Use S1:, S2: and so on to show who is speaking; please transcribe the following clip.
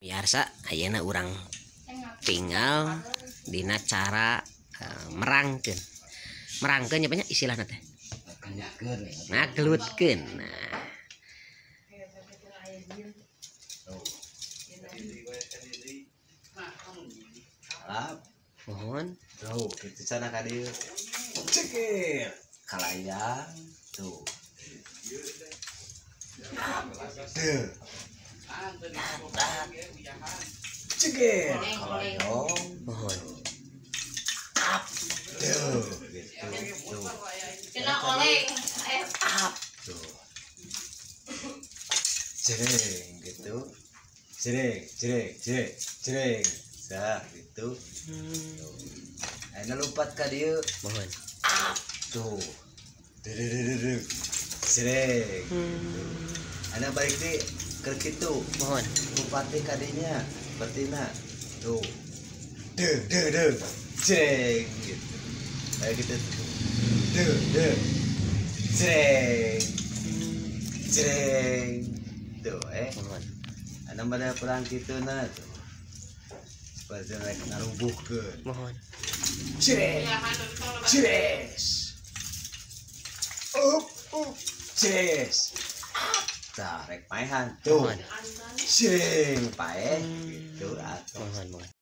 S1: Biasa ayeuna urang tinggal dina cara merangkeun. Merangkeun nya banyak istilahna teh. Ngagelutkeun. Nah. Mohon.
S2: Tuh, kitu sana ka dieu. Cekir. Kalayang tuh. Deuh. Cekir. Kalayang.
S1: Mohon.
S2: Deuh, gitu. Tuh.
S3: Kena oleng.
S2: Up. Tuh. Jreng gitu. Jreng, jreng, jreng, jreng. Sah gitu. Tuh. Ayeuna lompat ka dieu.
S1: Mohon.
S2: Up. Tuh. Deuh. Jreng. Ayeuna balik deui keur kitu.
S1: Mohon.
S2: Lompat deui ka dinya. Bertina. Tuh. Deuh, deuh, deuh. Jreng gitu. Kayak gitu. Deuh, deuh. Jreng. Jreng. Tuh
S1: Mohon.
S2: Ayeuna mah perang kituna tuh. Seperti rek ngarubuhkeun.
S1: Mohon.
S2: Jreng. Jres. Up, up. Jres. Tah rek paehan tuh.
S1: Mohon.
S2: Jreng paeh gitu atuh.
S1: Mohon, mohon.